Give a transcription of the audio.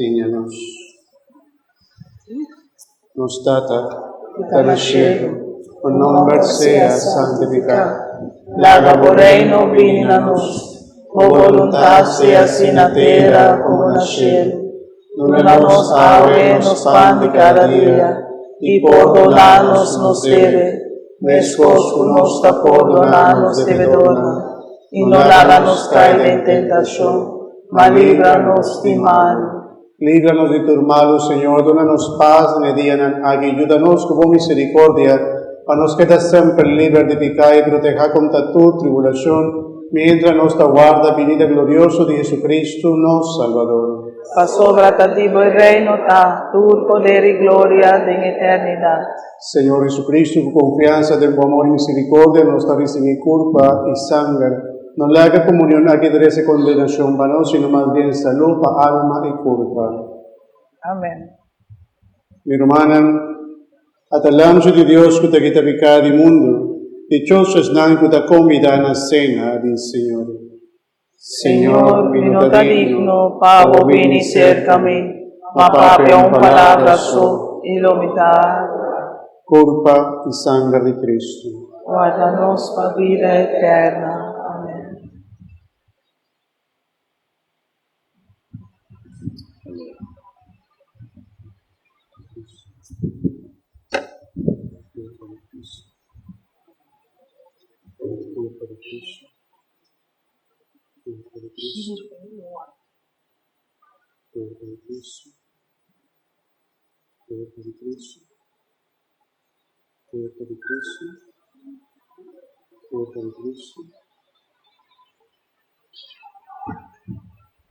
Siña nos. Nos Tata, ku ta na shelu, bo nòmber sea santifiká. Laga bo reino bini na nos. Bo boluntat sea así na tera komo na shelu. Duna nos awe nos pan di kada dia, i pordoná nos nos debe, meskos ku nos ta pordoná nos debedornan. I no laga nos kai den tentashon, ma libra nos di malu. Líbranos di tur malu, Señor, duna nos pas den e dianan aki. Yuda nos ku bo miserikordia, pa nos keda semper liber di piká i protehá kontra tur tribulashon, mientra nos ta warda binida glorioso di Jesucristo, nos Salbador. Pasobra ta di bo e reino ta, tur poder i gloria den eternidat. Señor Jesucristo, ku konfiansa den bo amor i miserikordia nos ta risibí kurpa i sanger. No laga komunion aki trese kondenashon pa nos, sino mas bien salú pa alma i kurpa. Amen. Mi rumannan, ata Lamchi di Dios ku ta kita piká di mundu. Dichoso esnan ku ta kombidá na sena di Señor. Señor, mi no ta digno pa bo bini serka mi, ma papia un palabra so, i lo mi ta kurá. Kurpa i sanger di Kristu. Warda nos pa bida eterna. Amen. Kurpa di Kristu, Kurpa di Kristu, Kurpa di Kristu.